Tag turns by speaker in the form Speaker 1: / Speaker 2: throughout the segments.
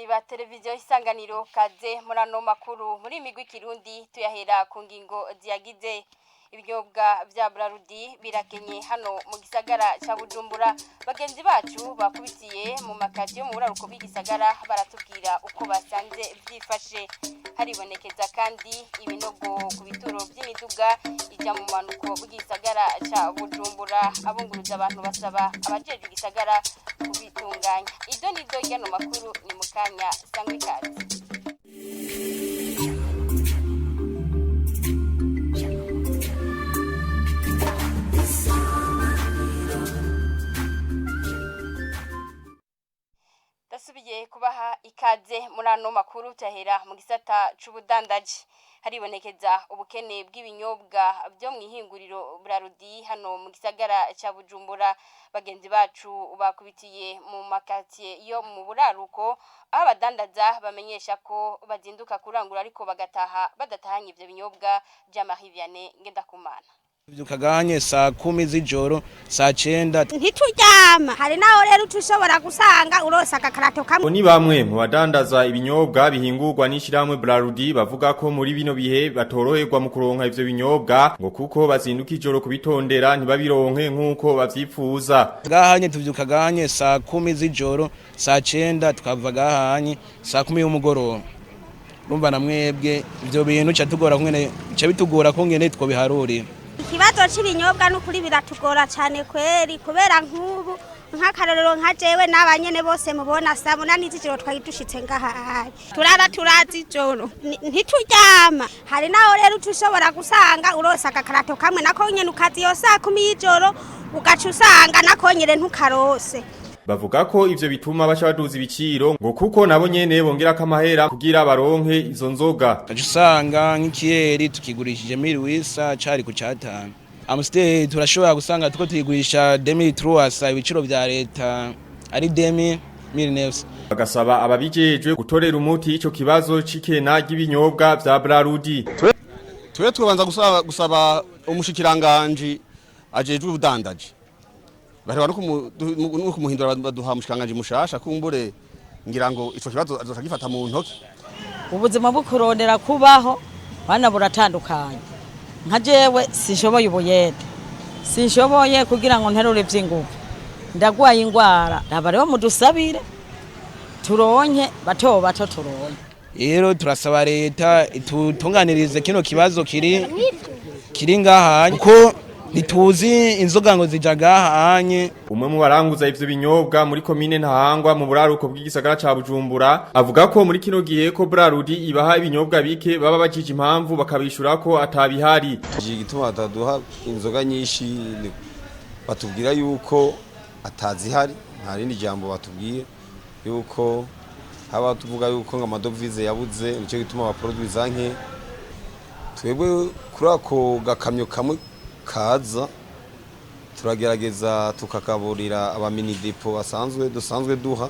Speaker 1: Bakunzi ba televiziyo Isanganiro, kaze muri ano makuru muri migwi Kirundi. Tuyahera ku ngingo ziyagize. Ibinyobwa vya Brarudi birakenye hano mu gisagara ca Bujumbura. Bagenzi bacu bakubitiye mu makati yo mu buraruko bw'igisagara, baratubwira uko basanze vyifashe. Haribonekeza kandi ibinogo ku bituro vy'imiduga ija mu manuko bw'igisagara ca Bujumbura. Abunguruza abantu basaba abajejwe igisagara kubitunganya. Ibyo nivyo ryano makuru ni mukanya, sangwa ikaze. Ndasubiye kubaha ikaze muri ano makuru. Tahera mu gisata c'ubudandaji. Haribonekeza ubukene bw'ibinyobwa byo mu ihinguriro Brarudi hano mu gisagara ca Bujumbura. Bagenzi bacu bakubitiye mu makatiye yo mu buraruko, aho abadandaza bamenyesha ko bazinduka kurangura ariko bagataha badatahanye ivyo binyobwa. Jean-Marie Vianney Ngendakumana.
Speaker 2: Tuvyukaganye saa 10 z'ijoro, saa 9.
Speaker 3: Ntituryama. Hari naho rero utushobora gusanga uronse agakarato kamwe.
Speaker 4: Ni bamwe mu badandaza ibinyobwa bihingurwa n'ishirahamwe Brarudi bavuga ko muri bino bihe batoroherwa mu kuronka ivyo binyobwa, ngo kuko bazinduka ijoro kubitondera ntibabironke nk'uko bavyifuza.
Speaker 2: Gahanye tuvyukaganye saa 10 z'ijoro, saa 9 tukava gahanye saa 10 y'umugoroba. Urumva na mwebwe ivyo bintu ca tugora kungene ca bitugora kungene twobiharurira.
Speaker 3: Ikibazo c'ibinyobwa n'ukuri biratugora cane kweri, kubera nk'ubu nk'akarorero nka jewe n'abanyene bose mubona saa 8 z'ijoro twari dushitse ngaha, turara turazi ijoro. Ntituryama. Hari naho rero utushobora gusanga uronse agakarato kamwe, nako nyene ukaza iyo saa 10 y'ijoro ugaca usanga nako nyene ntukarose.
Speaker 4: Bavuga ko ivyo bituma baca baduza ibiciro, ngo kuko nabo nyene bongerako amahera kugira baronke izo nzoga.
Speaker 2: Ugaca usanga nk'ikiyeri tukigurishije 1800 cari ku 5. Amstel turashobora gusanga tuko tuyigurisha 2300, ibiciro vya leta ari 2900.
Speaker 4: Bagasaba ababijejwe gutorera umuti ico kibazo c'ikena ry'ibinyobwa vya Brarudi.
Speaker 5: Twe tubanza gusaba umushikiranganji ajejwe ubudandaji, bareba no kumuhindura, baduha umushikiranganji mushasha, kumbure ngira ngo ico kibazo azoca gifata mu ntoki.
Speaker 6: Ubuzima bwo kurondera kubaho bana buratandukanye. Nka jewe sinshoboye ubuyede, sinshoboye kugira ngo nterure ivy'inguvu, ndagwaye ingwara. Raba rero mudusabire turonke, bato bato turonke.
Speaker 2: Rero turasaba leta itutunganirize kino kibazo kiri ngaha, kuko ntituzi inzoga ngo zija ngahanye.
Speaker 4: Umwe mu baranguza ivyo binyobwa muri komine Ntahangwa mu buraruko bw'igisagara ca Bujumbura avuga ko muri kino gihe ko Brarudi ibaha ibinyobwa bike, baba bajije impamvu bakabishura ko atabihari.
Speaker 7: Igituma bataduha inzoga nyinshi, batubwira yuko atazihari, nta rindi jambo batubwiye, yuko haba tuvuga yuko ngo amadovize yabuze, nicyo gituma baproduiza nke. Twebwe kuri ako gakamyo kamwe kaza turagerageza tukakaburira abaminidepo basanzwe dusanzwe duha,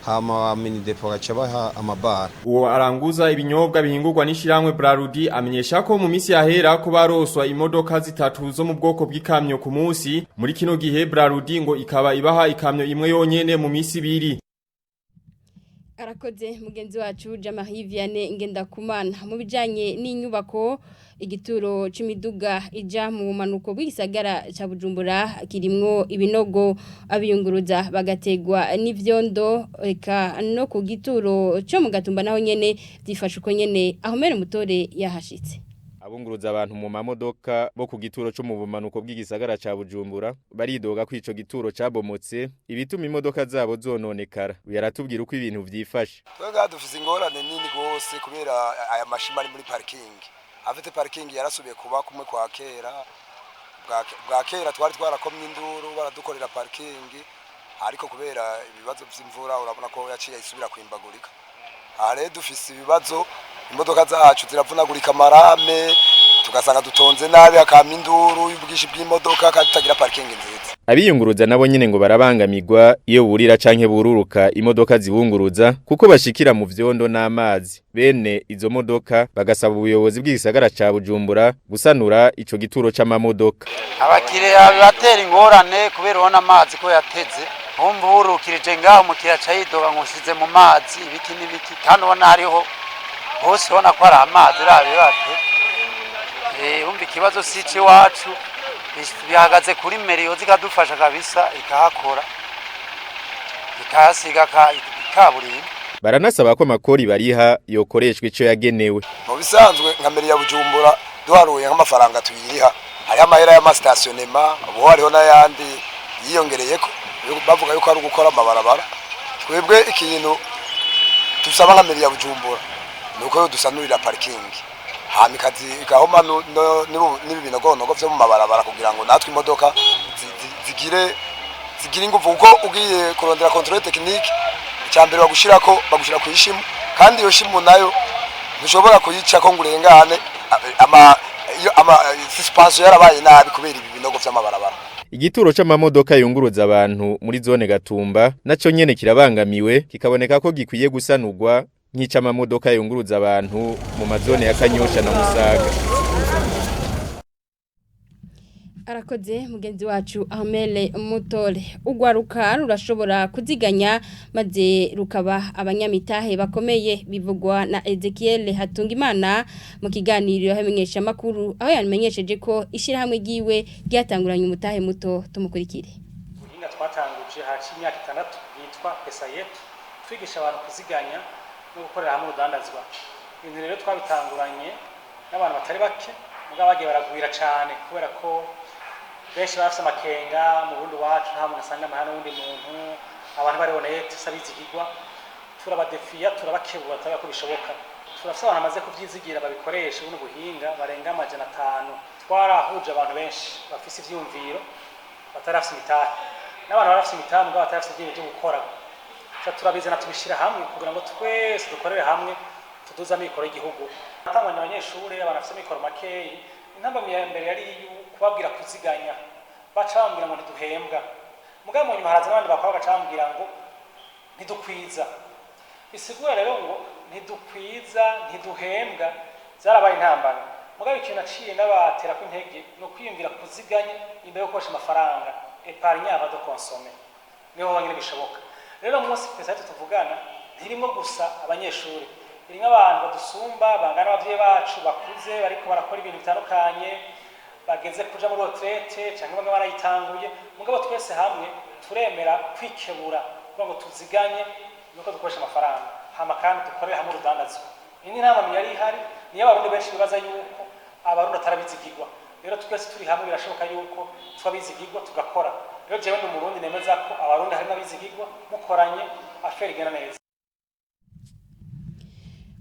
Speaker 7: hama abaminidepo bagaca baha amabara.
Speaker 4: Uwo aranguza ibinyobwa bihingurwa n'ishirahamwe Brarudi amenyesha ko mu misi yahera ko baroswa imodoka zitatu zo mu bwoko bw'ikamyo ku munsi. Muri kino gihe Brarudi ngo ikaba ibaha ikamyo imwe yonyene mu misi ibiri.
Speaker 1: Arakoze mugenzi wacu Jean-Marie Vianney Ngendakumana. Mu bijanye n'inyubako, igituro c'imiduga ija mu bumanuko bw'igisagara ca Bujumbura kirimwo ibinogo, abiyunguruza bagategwa n'ivyondo. Eka no ku gituro co mu Gatumba naho nyene vyifashe uko nyene. Aho mere mutore yahashitse.
Speaker 8: Abunguruza abantu mu mamodoka bo ku gituro cyo mu bumanuko bw'igisagara ca Bujumbura baridoga ko ico gituro cabomotse, ibituma imodoka zabo zononekara. Yaratubwira uko ibintu vyifashe.
Speaker 9: Twebwe dufise ingorane nini gose kubera aya mashima ari muri parking. Afite parking yarasubiye kuba kumwe kwa kera. Bwa kera twari twarakomye induru baradukorera parking, ariko kubera ibibazo vy'imvura urabona ko yaciye isubira kwimbagurika. Aha rero dufise ibibazo, imodoka zacu ziravunagurika amarame, tugasanga dutonze nabi, hakama induru y'ubwinshi bw'imodoka kandi tutagira parking nziza.
Speaker 8: Abiyunguruza nabo nyene ngo barabangamirwa iyo burira canke bururuka imodoka zibunguruza, kuko bashikira mu vyondo n'amazi. Bene izo modoka bagasaba ubuyobozi bw'igisagara ca Bujumbura gusanura ico gituro c'amamodoka.
Speaker 10: Abakiriya bibatera ingorane kubera ubona amazi ko yateze. Wumva wurukirije ngaho umukiriya aca yidoga ngo nsize mu mazi ibiki n'ibiki, kandi ubona hariho hose ubona ko hari amazi rabe bate. Wumva ikibazo si icy'iwacu, bihagaze kuri mairie, yoza ikadufasha kabisa, ikahakora, ikahasiga ikaburimbo.
Speaker 8: Baranasaba ko amakori bariha yokoreshwa ico yagenewe.
Speaker 9: Mu bisanzwe nka mairie ya Bujumbura, duharuye nk'amafaranga tuyiriha, hariho amahera y'ama stationnement, ubu hariho n'ayandi yiyongereyeko bavuga yuko ari ugukora amabarabara. Twebwe ikintu dusaba nka mairie ya Bujumbura ni uko dusanurira parking, hama igahoma n'ibi binogonogo vyo mu mabarabara, kugira ngo natwe imodoka zigire inguvu, kuko ugiye kurondera contrôle technique, icya mbere bagushirako, bagushira ku ishimu, kandi iyo shimu nayo ntushobora kuyicako ngo urengane ama iyo ama suspension yarabaye nabi kubera ibi binogo vy'amabarabara.
Speaker 8: Igituro c'amamodoka yunguruza abantu muri zone Gatumba naco nyene kirabangamiwe, kikaboneka ko gikwiye gusanurwa nk'ic'amamodoka yunguruza abantu mu mazone ya Kanyosha na Musaga.
Speaker 1: Arakoze mugenzi wacu Ahmele Mutore. Ugwaruka rurashobora kuziganya maze rukaba abanyamitahe bakomeye, bivugwa na Ezekiel Hatungimana mu kiganiro yamenyesha makuru, aho yamenyesheje ko ishirahamwe ryiwe ryatanguranye umutahe muto. Tumukurikire.
Speaker 11: Ubuhinga twatanguje haci imyaka 6 bwitwa Pesa Yetu, twigisha abantu kuziganya no gukorera hamwe urudandazwa. Ibintu rero twabitanguranye n'abantu batari bake, mugabo bagiye baragwira cane kubera ko benshi bafise amakenga. Mu Burundi wacu nta muntu asanga amahera n'uwundi muntu, abantu bari honnête, sabizigirwa. Turabadefiya, turabakebura, turabona ko bishoboka. Turafise abantu bamaze kuvyizigira babikoresha buno buhinga barenga 500. Twarahuje abantu benshi bafise ivyiyumviro batarafise imitahe, n'abantu barafise imitahe mugabo batarafise ivyiyumviro vyo gukora. Turabizana, tubishira hamwe kugira ngo twese dukorere hamwe, tuduze amikoro y'igihugu. Atangwanya abanyeshuri, abantu bafise amikoro makeyi, intambamyi ya mbere yari kubabwira kuziganya. Baca bambwira ngo ntiduhembwa, mugabo mu nyuma haraza n'abandi bakora bagaca bambwira ngo ntidukwiza. Bisigura rero ngo ntidukwiza, ntiduhembwa, zarabaye intambara. Mugabo ikintu naciye ndabatera ko intege ni ukwiyumvira kuziganya imbere yo gukoresha amafaranga, épargne avant de consommer, niho honyine bishoboka. Rero munsi Pesa Yetu tuvugana ntirimo gusa abanyeshuri, irimo abantu badusumba, bangana abavyeyi bacu, bakuze, bariko barakora ibintu bitandukanye, bageze kuja muri retraite canke bamwe barayitanguye. Mugabo twese hamwe turemera kwikebura kugira ngo tuziganye nuko dukoresha amafaranga, hama kandi dukorere hamwe urudandazwa. Iyi ntambamyi yari ihari niyo Abarundi benshi bibaza yuko Abarundi atarabizigirwa. Rero twese turi hamwe birashoboka yuko twabizigirwa tugakora. Rero jewe ndi Umurundi nemeza ko Abarundi harimo abizigirwa, mukoranye affaire igenda neza.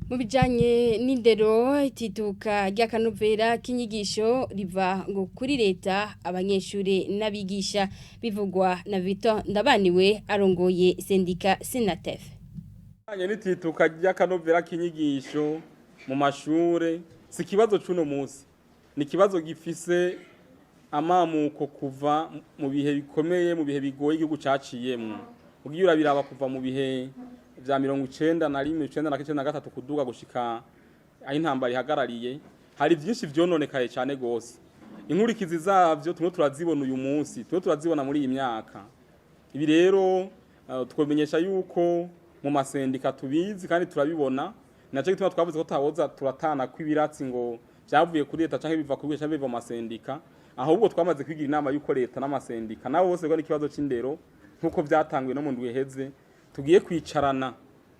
Speaker 1: Mu bijanye n'indero, itituka ry'akanovera k'inyigisho riva ngo kuri leta, abanyeshuri n'abigisha, bivugwa na Victor Ndabaniwe arongoye sendika Senatef.
Speaker 12: Bijanye n'itituka ry'akanovera k'inyigisho mu mashure, si ikibazo c'uno munsi, ni ikibazo gifise amamuko kuva mu bihe bikomeye, mu bihe bigoye igihugu caciyemwo. Ugiye urabiraba, kuva mu bihe vya 91, 93 kuduga gushika aho intambara ihagarariye, hari vyinshi vyononekaye cane gose. Inkurikizi zavyo tumwe turazibona uyu munsi, tumwe turazibona muri iyi myaka. Ibi rero twomenyesha yuko mu masendika tubizi kandi turabibona. Naco gituma twavuze ko tawoza turatana kw'ibiratsi ngo vyavuye kuri leta canke biva kuri canke biva mu masendika, ahubwo twamaze kwigira inama yuko leta n'amasendika nabo bose ko n'ikibazo c'indero, nkuko vyatanguye no mu ndwi iheze, tugiye kwicarana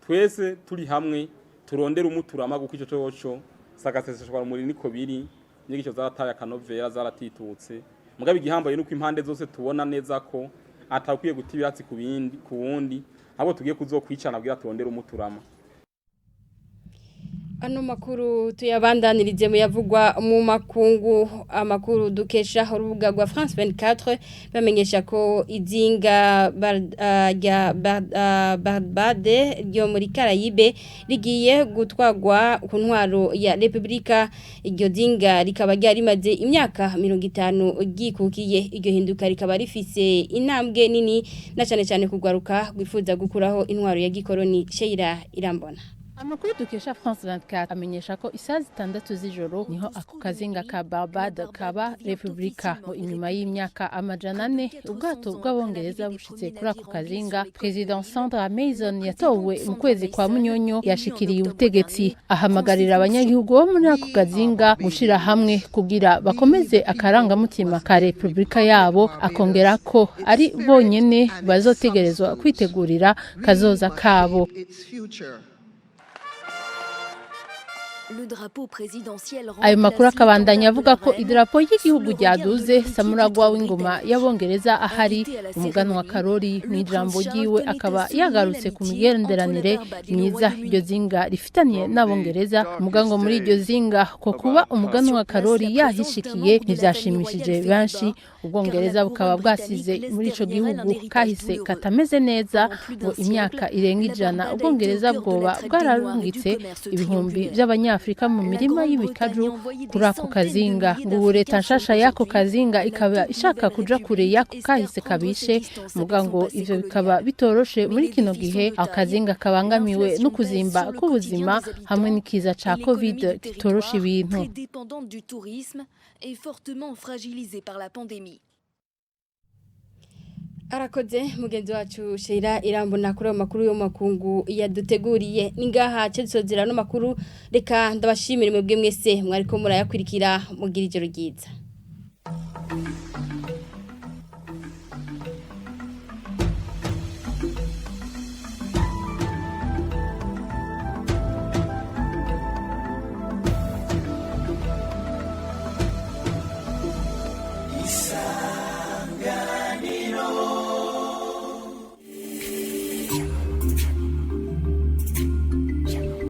Speaker 12: twese turi hamwe turondera umuturama, kuko ico coco sagaseseshwa rumuri niko biri. Inyigisho zarataye akanovera, zaratitutse. Mugabo igihambaye nuko impande zose tubona neza ko atakwiye guta ibiratsi ku bindi ku wundi, ahubwo tugiye kuzokwicarana kugira turondere umuturama.
Speaker 1: Ano makuru tuyabandanirize mu yavugwa mu makungu. Amakuru dukesha urubuga rwa France 24 bamenyesha ko izinga rya Barbade ryo muri Caraïbe rigiye gutwagwa ku ntwaro ya Republika. Iryo zinga rikaba ryari rimaze imyaka 50 ryikukiye. Iryo hinduka rikaba rifise intambwe nini, na cyane cyane kugwaruka rwifuza gukuraho intwaro ya gikoroni. Sheira Irambona.
Speaker 13: Amakuru dukesha France 24 amenyesha ko isaha 6 z'ijoro niho ako kazinga ka Barbade kaba Republika. Ngo inyuma y'imyaka 400 ubwato bw'abongereza bushitse kuri ako kazinga, President Sandra Mason yatowe mu kwezi kwa Munyonyo yashikiriye ubutegetsi, ahamagarira abanyagihugu bo muri ako kazinga gushira hamwe kugira bakomeze akarangamutima ka Republika yabo, akongera ko ari bonyene bazotegerezwa kwitegurira kazoza kabo. Ayo makuru akabandanya avuga ko idarapo y'igihugu ryaduze Samuragwa w'ingoma y'abongereza ahari. Umuganwa Karori mu ijambo ryiwe akaba yagarutse ku migenderanire myiza iryo zinga rifitaniye n'abongereza. Umugango muri iryo zinga ko kuba umuganwa Karori yahishikiye ntivyashimishije benshi. Ubwongereza bukaba bwasize muri ico gihugu kahise katameze neza. Ngo imyaka irenga 100 ubwongereza bwoba bwararungitse ibihumbi by'abanyafrika mu mirima y'ibikaju kuri ako kazinga. Ngo ubu leta nshasha y'ako kazinga ikaba ishaka kuja kure y'ako kahise kabishe, muga ngo ivyo bikaba bitoroshe muri kino gihe akazinga kabangamiwe no kuzimba k'ubuzima hamwe n'ikiza ca Covid kitoroshe ibintu.
Speaker 1: Arakoze mugenzi wacu Sheila Irambona kuri ayo makuru yo makungu yaduteguriye. Ningaha cedusozera no makuru, reka ndabashimire mwebwe mwese mwariko murayakurikira, mugira ijoro ryiza.